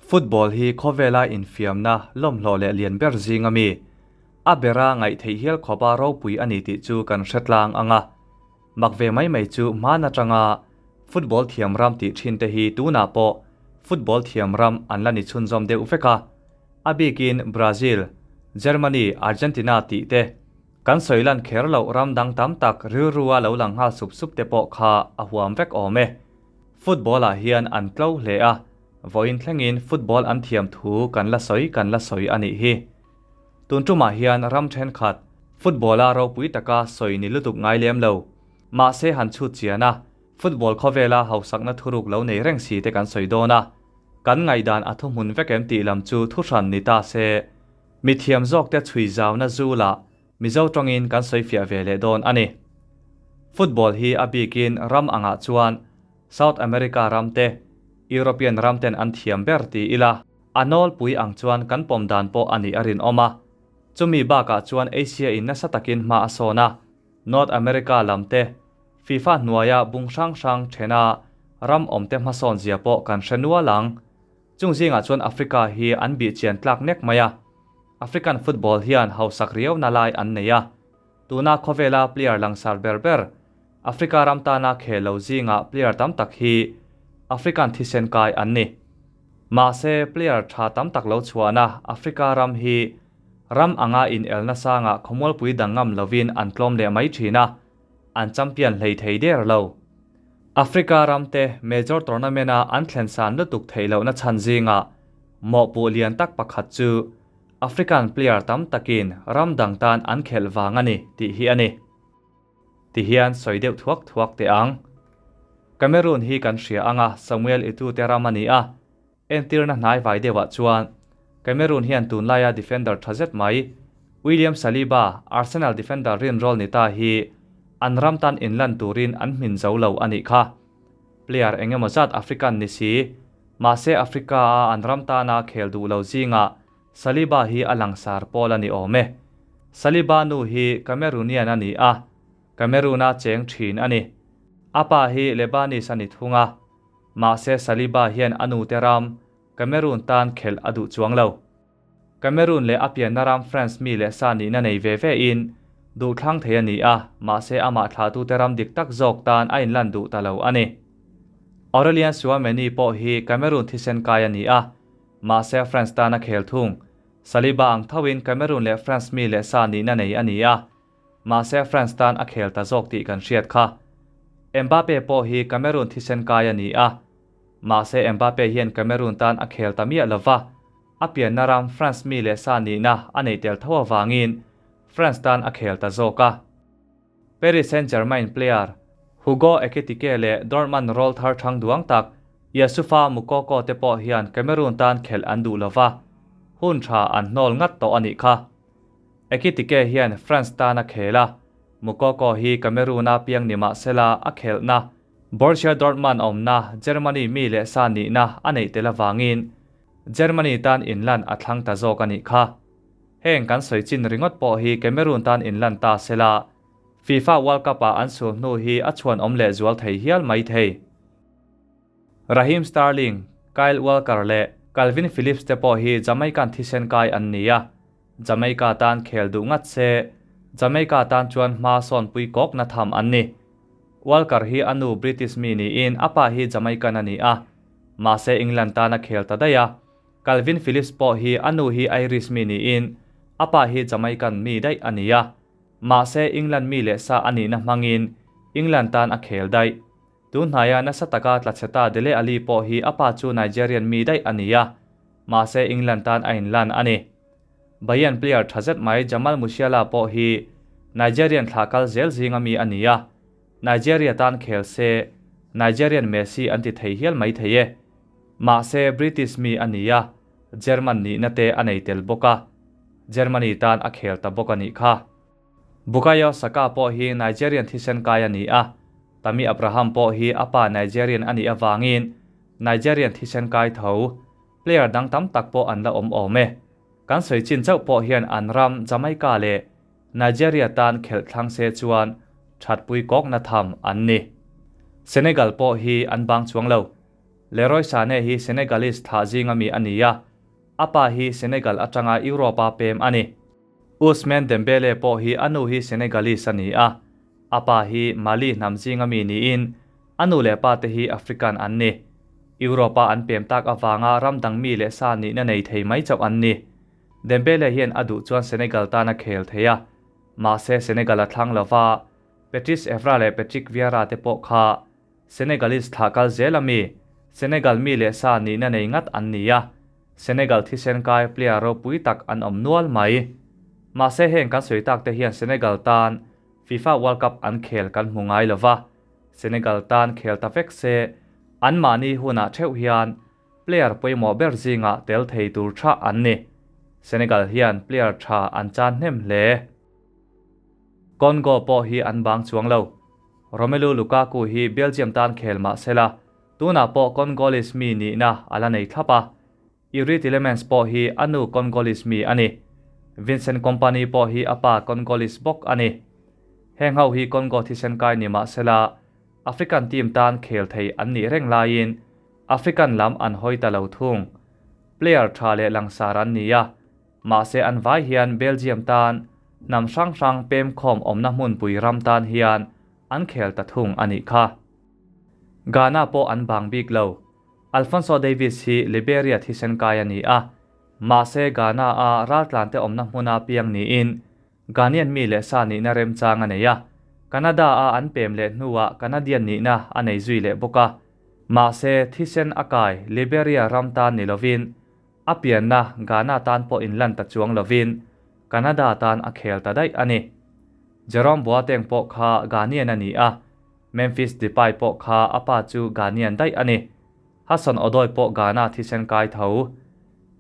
Football hi khawvela infiamna lawmhlawh leh lian ber zing ami, a bera ngaih theih hial khawpa ropui a ni tih chu kan hre tlang ang a. Mak ve mai mai chu hman atanga football thiam ram tih thin te hi tunah pawh football thiam ram an la ni chhunzawm deuh vek a. A bikin Brazil, Germany, Argentina tih te kan sawi lan kher loh ram dang tam tak rilrua lo lang nghal sup sup te pawh kha a huam vek awm e. Football ah hian an tlo hle a, vawiin thlengin football an thiam thu kan la sawi kan la sawi a nih hi. Tun tumah hian ram thenkhat football a ropui taka sawi ni lutuk ngai lem lo. Mahse han chhut chian a, football khawvela hausakna thuruk lo nei reng si te kan sawi dawn a, kan ngaihdan a thuhmun vek em tih lam chu thuhran ni ta se. Mithiam zawkte chhui zauna zu lah Mizo tawngin kan sawi fiah ve leh dawn a ni. Football hi a bikin ram angah chuan South America ram te, European ram ten an thiam ber ti ila, a nawlpui ang chuan kan pawm dan pawh a nih a rinawm a. Chumi bakah chuan Asia in nasa takin hma a sawn a, North America lam te, FIFA hnuaia bung hrang hrang thena ram awmte hmasawn zia pawh kan hre nual ang. Chung zingah chuan Africa hi an bih chian tlak nek mai a, African football hian hausak riauna lai an nei a. Tuna khawvela player langsar ber ber, Africa ram tana khel lo zingah player tam tak hi African thisen kai an ni. Mahse, player tha tam tak lo chhuahna Africa ram hi ram anga inelna sangah khawmualpui dang ngam lovin an tlawm leh mai thin a, an champion hlei thei der lo. Africa ramte major tournament-a an thlen san lutuk theih lohna chhan zingah mawhpuh lian tak pakhat chu African player tam takin ram dang tan an khelh vang a ni tih hi a ni. Tihian sawi deuh thuak thuak teh ang. Cameroon hi kan hria anga Samuel Eto'o te ram a ni a, Entirna hnai vai deuhah chuan Cameroon hian tunlaia defender tha zet mai William Saliba, Arsenal defender rinrawl ni ta hi an ram tan inlan turin an hmin zo lo a nih kha. Player eng emaw zat African ni si, mahse Africa-a an ram tana khel duh lo zingah Saliba hi a langsar pawl a ni awm e. Saliba nu hi Cameroonian a ni a, Cameroon-a cheng thin a ni. A pa hi Lebanese a ni thung a. Mahse Saliba hian a nute ram Cameroon tan khelh a duh chuang lo. Cameroon leh a pianna ram France mi leh sa nihna nei ve ve in duhthlang thei a ni a, mahse amah thlahtute ram dik tak zawk tan a inlan duh ta lo a ni. Aurelien Tchouameni pawh hi Cameroon thisen kai a ni a, mahse France tan a khel thung. Saliba ang thoin Cameroon leh France mi leh sa nihna nei a ni a, Mahse France tan a khel ta zawk tih kan hriat kha. Mbappe pawh hi Cameroon thisen kai a ni a. Mahse Mbappe hian Cameroon tan a khel ta miah lova, a pianna ram France mi leh sa nihna a neih tel tho avangin France tan a khel ta zawk a. Paris Saint-Germain player Hugo Ekitike leh Dortmund rawlthar thang duang tak Youssoufa Moukoko te pawh hian Cameroon tan khelh an duh lova, hun tha an hnawl ngat tawh a nih kha. Ekitike hian France tan a khel a, Moukoko hi Cameroon-a piang ni mah sela a khelhna Borussia Dortmund awmna Germany mi leh sa nihna a neih tel avangin Germany tan inlan a thlang ta zawk a nih kha. Heng kan sawi chin ringawt pawh hi Cameroon tan inlan ta sela FIFA World Cup-ah an sul hnu hi a chhuanawm leh zual thei hial mai thei. Raheem Sterling, Kyle Walker leh Kalvin Phillips te pawh hi Jamaican thisen kai an ni a, Jamaica tan khel duh ngat se, Jamaica tan chuan hma sawnpui kawkna tham an ni. Walker hi a nu British mi niin a pa hi Jamaican a ni a, mahse England tan a khel ta daih a. Kalvin Phillips pawh hi a nu hi Irish mi niin a pa hi Jamaican mi daih a ni a, mahse England mi leh sa a nihna hmangin England tan a khel daih. Tunhnaia nasa taka tlachhe ta Dele Alli pawh hi a pa chu Nigerian mi daih a ni a, mahse England tan a inlan a ni. Bayern player tha zet mai Jamal Musiala pawh hi Nigerian thlah kal zel zinga mi a ni a, Nigeria tan khel se Nigerian Messi an ti thei hial mai thei e. Mahse British mi a ni a, German nihna te a nei tel bawk a, Germany tan a khel ta bawk a nih kha. Bukayo Saka pawh hi Nigerian thisen kai a ni a, Tammy Abraham pawh hi a pa Nigerian a nih avangin Nigerian thisen kai tho player dang tam tak pawh an la awm awm e. Kan sawi chin chauh pawh hian an ram Jamaica leh Nigeria tan khelh thlang se chuan thatpui kawkna tham an ni. Senegal pawh hi an bang chuang lo. Leroy Sane hi Senegalese thlah zinga mi a ni a, a pa hi Senegal atanga Europe-a pem a ni. Ousmane Dembele pawh hi a nu hi Senegalese a ni a, a pa hi Mali hnam zinga mi niin a nu leh pa te hi African an ni. Europe-a an pem tak avanga ram dang mi leh sa nihna nei thei mai chauh an ni. Dembele hian a duh chuan Senegal tan a khel thei a, mahse Senegal a thlang lova, Patrice Evra leh Patrick Vieira te pawh kha Senegalese thlah kal zel a mi, Senegal mi leh sa nihna nei ngat an ni a, Senegal thisen kai player ropui tak an awm nual mai. Mahse heng kan sawi tak te hian Senegal tan FIFA World Cup an khel kan hmu ngai lo va, Senegal tan khel ta vek se anmahni hunah theuh hian player pawimawh ber zingah tel thei tur tha an ni. Senegal hian player tha an chan hnem hle. Congo pawh hi an bang chuang lo. Romelu Lukaku hi Belgium tan khel mah sela, tunah pawh Congolese mi nihna a la nei thlap a. Youri Tielemans pawh hi a nu Congolese mi a ni. Vincent Kompany pawh hi a pa Congolese bawk a ni. Heng ho hi Congo thisen kai ni mah sela, African team tan khel thei an nih reng laiin African lam an hawi ta lo thung. Player tha leh langsar an ni a. Mahse an vai hian Belgium tan hnam hrang hrang pemkhawm awmna hmunpui ram tan hian an khel ta thung a nih kha. Ghana pawh an bang bik lo. Alphonso Davies hi Liberia thisen kai a ni a, mahse Ghana a raltlante awmna hmuna piang niin Ghanaian mi leh sa nihna remchang a nei a, Canada a an pem leh hnuah Canadian nihna a nei zui leh bawk a. Mahse thisen a kai Liberia ram tan ni lovin A pianna Ghana tan pawh inlan ta chuang lovin Canada tan a khel ta daih a ni. Jerome Boateng pawh kha Ghanaian a ni a, Memphis Depay pawh kha a pa chu Ghanaian daih a ni. Hudson Odoi pawh Ghana thisen kai tho.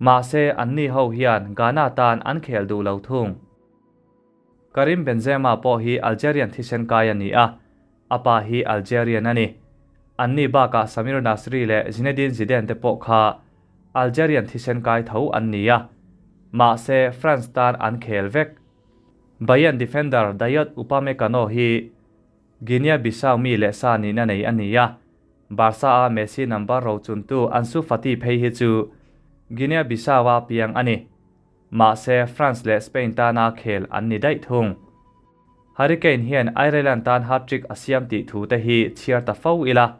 Mahse, anni ho hian Ghana tan an khel duh lo thung. Karim Benzema pawh hi Algerian thisen kai a ni a, a pa hi Algerian a ni. Anni bakah Samir Nasri leh Zinedine Zidane te pawh kha Algerian thisen kai tho an ni a, mahse France tan an khel vek. Bayern defender Dayot Upamecano hi Guinea-Bissau mi leh sa nihna nei a ni a, Barca-a Messi number rochuntu Ansu Fati phei hi chu Guinea-Bissau-a piang a ni. Mahse, France leh Spain tana khel an ni daih thung. Harry Kane hian Ireland tan hat-trick a siam tih thu te hi chhiar ta fo ila.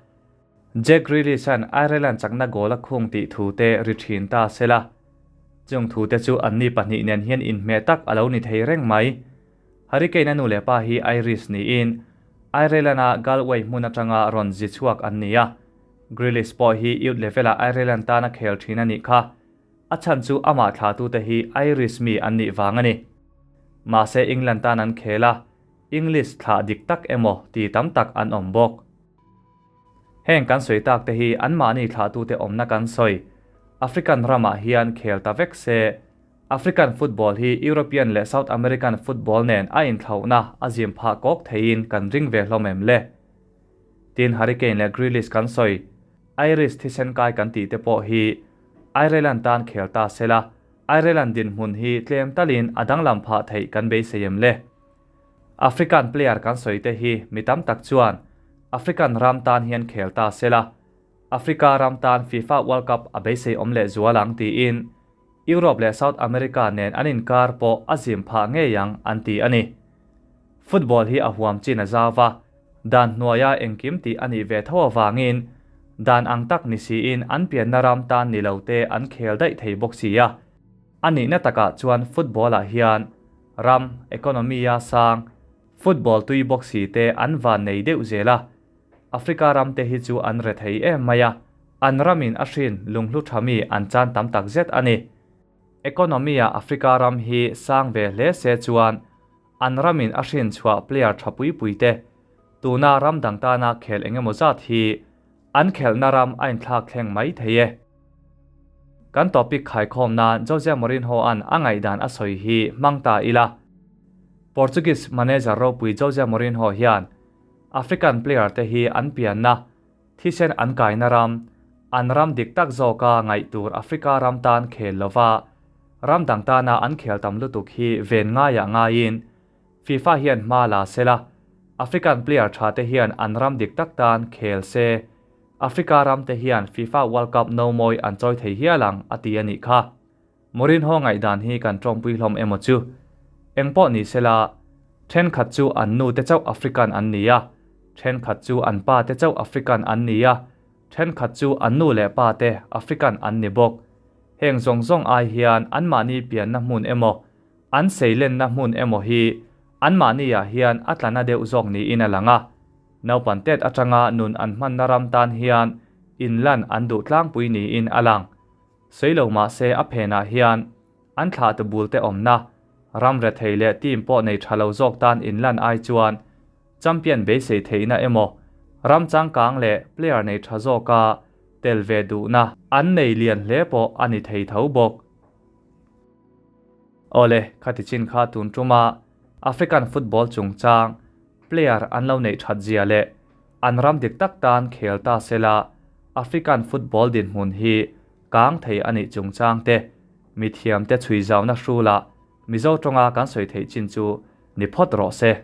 Jack Grealish-a'n Ireland chakna goal a khung tih thu te ri thin ta sela. Chung thu te chu anni pahnih nen hian inhmeh tak a lo ni thei reng mai. Harry Kane-a nu leh pa hi Irish niin Ireland-a Galway hmun atanga rawn zi chhuak an ni a. Grealish pawh hi youth level-ah Ireland tana khel thin a nih kha. A chhan chu amah thlatute hi Irish mi an nih vang a ni. Mahse England tan an khel a, English thlah dik tak emaw ti tam tak an awm bawk. Heng kan sawi tak te hi anmahni thlahtute awmna kan sawi. African ramah hian khel ta vek se, African football hi European leh South American football nen a inthlauhna a zim phah kawk theiin kan ring ve hlawm em le? Tin Harry Kane leh Grealish kan sawi, Irish thisen kai kan tih te pawh hi Ireland tan khel ta sela, Ireland dinhmun hi tlem talin a danglam phah theih kan beisei em le? African player kan sawi te hi mi tam tak chuan African ram tan hian khel ta sela, Africa ram tan FIFA World Cup a beisei awm leh zual ang tiin Europe leh South America nen an inkar pawh a zim phah ngei ang an ti a ni. Football hi a huam chin a zau va, dan hnuaia engkim tih a nih ve tho avangin dan ang tak ni siin an pianna ram tan ni lo te an khel daih thei bawk si a. A nihna takah chuan football-ah hian ram, economy-a sang, football tui bawk si te an van nei deuh zel a. Africa ram te hi chu an re thei em mai a, an ramin a hrin lunghlu tha mi an chan tam tak zet a ni. Economy-ah Africa ram hi sang ve hle se chuan an ramin a hrin chhuah player tha pui pui te tuna ram dang tana khel eng emaw zat hi an khelhna ram a inthlak thleng mai thei e. Kan topic khaikhawm nan Jose Mourinho-a'n a ngaihdan a sawi hi hmang ta ila. Portuguese manager ropui Jose Mourinho hian African player te hi an pianna, thisen an kaina ram, an ram dik tak zawka ngaih tur Africa ram tan khel lova ram dang tana an khel tam lutuk hi ven ngaiah ngaiin FIFA hian hma la sela, African player tha te hian an ram dik tak tan khel se. Africa ram te hian FIFA World Cup no mawi an chawi thei hial ang a ti a nih kha. Mourinho ngaihdan hi kan tawngpui hlawm emaw chu? Engpawh ni sela, thenkhat chu an nu te chauh African an ni a, thenkhat chu an pa te chauh African an ni a, thenkhat chu an nu leh pa te African an ni bawk. Heng zawng zawng ai hian anmahni pianna hmun emaw, an seilenna hmun emaw hi anmahniah hian a tlana deuh zawk niin a lang a. Naupan tet atanga nun an hmanna ram tan hian inlan an duh tlangpui niin a lang. Sawi lo mah se a phenah hian an thlahtu bulte awmna, ram rethei leh team pawh nei tha lo zawk tan inlan ai chuan champion beisei theihna emaw ram changkang leh player nei tha zawka tel ve duhna an nei lian hle pawh a ni thei tho bawk. Awle, khati chin kha tun tuma African football chungchang player an lo neih that zia leh an ram dik tak tan khel ta sela African football dinhmun hi kang thei a nih chungchang te mithiam te chhui zauna hrulah Mizo tawnga kan sawi theih chin chu ni phawt rawh se.